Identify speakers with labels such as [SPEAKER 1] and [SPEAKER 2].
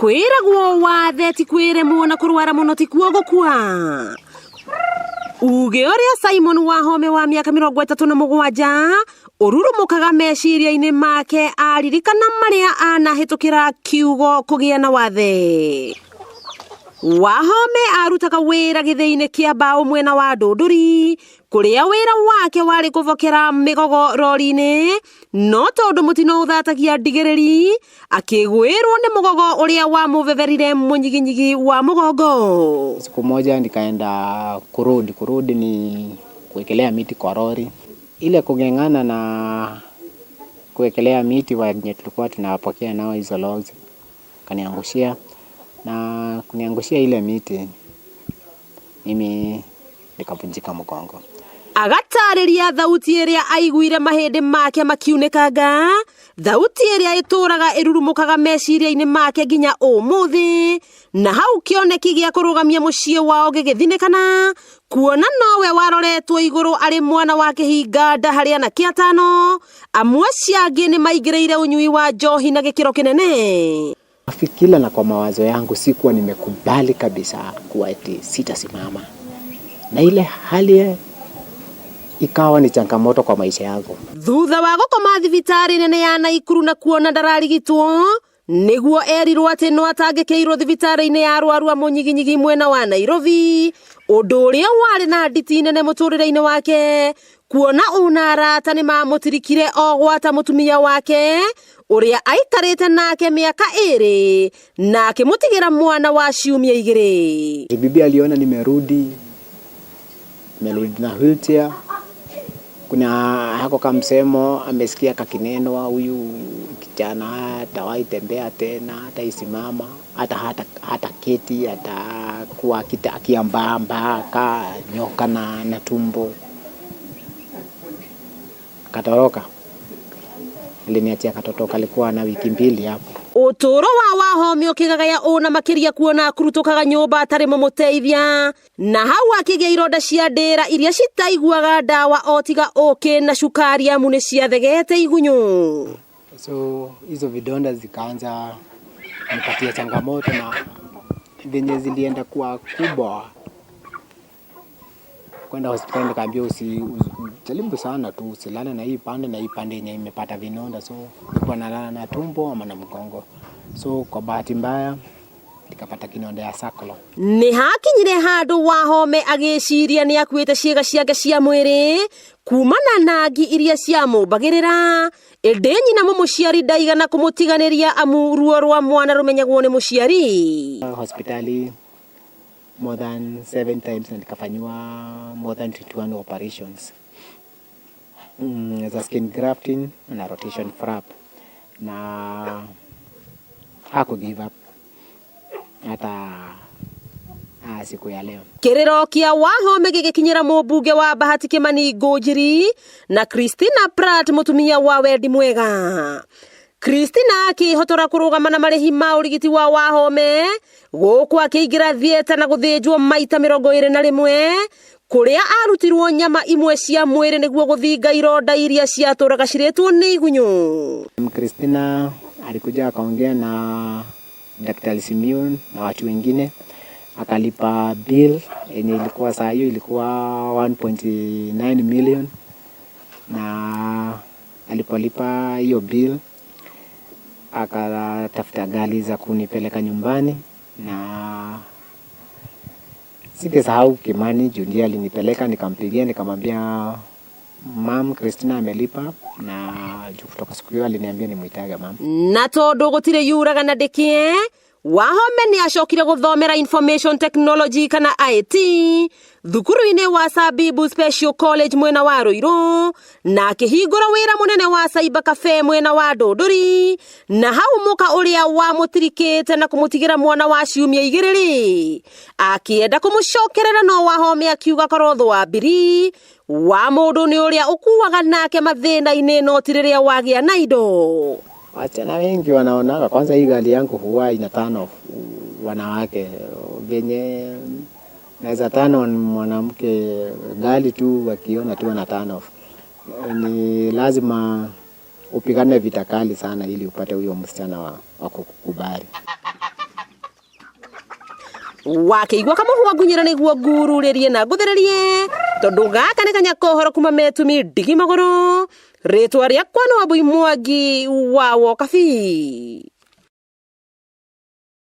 [SPEAKER 1] Kwĩragwo wathe ti kwĩremwo na kũrwara mũno tikuo gũkua. Uge ũrĩa Simon Wahome wa mĩaka 37 ũrurumũkaga meciria-inĩ make aririkana marĩa anahĩtũkĩra kiugo kũgĩa na wathe. Wahome arutaga wĩra gĩthĩi-inĩ kĩa mbaũ mwena wa Ndũndũri kũrĩa wĩra wake warĩ kũbokera mĩgogo rori-inĩ no tondũ mũtino ũthatagia ndigĩrĩri akĩgwĩrwo nĩ mũgogo ũrĩa wamũveverire mũnyiginyigi wa mũgongo.
[SPEAKER 2] Siku moja nikaenda kurudi. Kurudi ni kuwekelea miti kwa lori. Ile kung'eng'ana na kuwekelea miti wenye tulikuwa tunapokea nao hizo logs, kaniangushia na kuniangushia ile miti, mimi nikavunjika mgongo.
[SPEAKER 1] Agatarĩria thauti ĩrĩa aiguire mahĩndĩ make makiunĩkanga, thauti ĩrĩa ĩtũraga ĩrurumũkaga meciria-inĩ make nginya ũmũthĩ, na hau kĩoneki gĩa kũrũgamia mũciĩ wao gĩgĩthinĩkana, kuona nowe waroretwo igũrũ arĩ mwana wa kĩhinga nda harĩ anake atano, amwe acio angĩ nĩ maingĩrĩire ũnyui wa njohi na gĩkĩro kĩnene.
[SPEAKER 2] Fikira na kwa mawazo yangu sikuwa nimekubali kabisa kuwa eti sitasimama, na ile hali ikawa ni changamoto kwa maisha yangu.
[SPEAKER 1] Thutha wa gũkoma thibitarĩ nene ya Naikuru na kuona ndararigitwo nĩguo erirwo atĩ no atangĩkĩirwo thibitarĩ-inĩ ya arwaru a mũnyiginyigi mwena wa Nairobi, ũndũ ũrĩa warĩ na nditi nene mũtũrĩre-inĩ wake, kuona ona arata nĩ mamũtirikire o gwata mũtumia wake ũrĩa aikarĩte nake mĩaka 2 na akĩmũtigĩra mwana wa ciumia 2.
[SPEAKER 2] Bibi aliona nimerudi, nimerudi na wheelchair. Kuna hako kamsemo amesikia kakinenwa, huyu kijana hatawahi tembea tena, hataisimama, hata keti, atakuwa akiambamba ka nyoka na tumbo. Katoroka. Aliniachia katoto kalikuwa na wiki 2 hapo.
[SPEAKER 1] Ũtũũro wa Wahome ũkĩgagaya ũna makĩria kuona akurutũkaga nyũmba atarĩ mũmũteithia, na hau akĩgĩa ironda cia ndĩra iria citaiguaga ndawa o tiga ũkĩ na cukari amu nĩ ciathegete igunyũ.
[SPEAKER 2] So hizo vidonda zikaanza nipatia changamoto na venye zilienda kuwa kubwa. Kwenda hospitali nikaambiwa jaribu sana tu usilale na hii pande na hii pande yenye imepata vinonda, so nilikuwa nalala na tumbo ama na mgongo. So kwa bahati mbaya nikapata kinonda ya sacral.
[SPEAKER 1] Nĩ hakinyire handũ Wahome agĩciria nĩ akuĩte ciĩga ciake cia mwĩrĩ kumana na ngi iria ciamũmbagĩrĩra, ĩndĩ nyina mũmũciari ndaigana kũmũtiganĩria amu ruo rwa mwana rũmenyagwo nĩ mũciari.
[SPEAKER 2] Hospitali more than 7 times na nikafanyiwa more than 21 operations. Za skin grafting na rotation flap, na haku give up hata siku ya leo.
[SPEAKER 1] Kĩrĩro kĩa Wahome gĩgĩkinyĩra mũmbunge wa Bahati Kimani Ngũnjiri na Christina Pratt mũtumia wa wendi mwega. Christina akĩhotora kũrũgama na marĩhi ma ũrigiti wa Wahome gũkũ akĩingĩra theatre na gũthĩnjwo maita 21 kũrĩa arutirwo nyama imwe cia mwĩrĩ nĩguo gũthinga ironda iria ciatũraga cirĩtwo nĩ igunyũ.
[SPEAKER 2] Christina alikuja akaongea na Daktari Simeon na watu wengine, akalipa bill yenye ilikuwa saa hiyo ilikuwa 1.9 million, na alipolipa hiyo bill akatafuta gari za kunipeleka nyumbani, na singesahau Kimani juu ndiye alinipeleka. Nikampigia nikamwambia mam Christina amelipa, na juu kutoka siku hiyo aliniambia nimuitage mam.
[SPEAKER 1] Na tondu gutire yuraga na ndikie, Wahome nĩ acokire gũthomera Information Technology kana IT thukuru-inĩ wa Sabibu Special College mwena wa Ruiru, na akĩhingũra wĩra mũnene wa Cyber Cafe mwena wa Ndũndũri, na hau mũka ũrĩa wamũtirikĩte na kũmũtigĩra mwana wa ciumia 2 rĩ, akĩenda kũmũcokerera, no Wahome akiuga korwo thũ wa mbiri wa mũndũ nĩ ũrĩa ũkuaga nake mathĩna-inĩ no ti rĩrĩa wagĩa na indo.
[SPEAKER 2] Wasichana wengi wanaonaga kwanza hii gari yangu huwa ina turn off wanawake, venye naweza turn on mwanamke gari tu wakiona tu wana turn off. Ni lazima upigane vita kali sana ili upate huyo msichana wa kukukubali.
[SPEAKER 1] Wakĩigua kamũhwa ngunyĩra nĩguo ngururĩrie na ngũthĩrĩrie, tondũ gaka nĩ kanya kohoro kuma metumi ndigi magũrũ. Rĩtwa rĩakwa nĩ Wambui Mwangi wa Wokabi.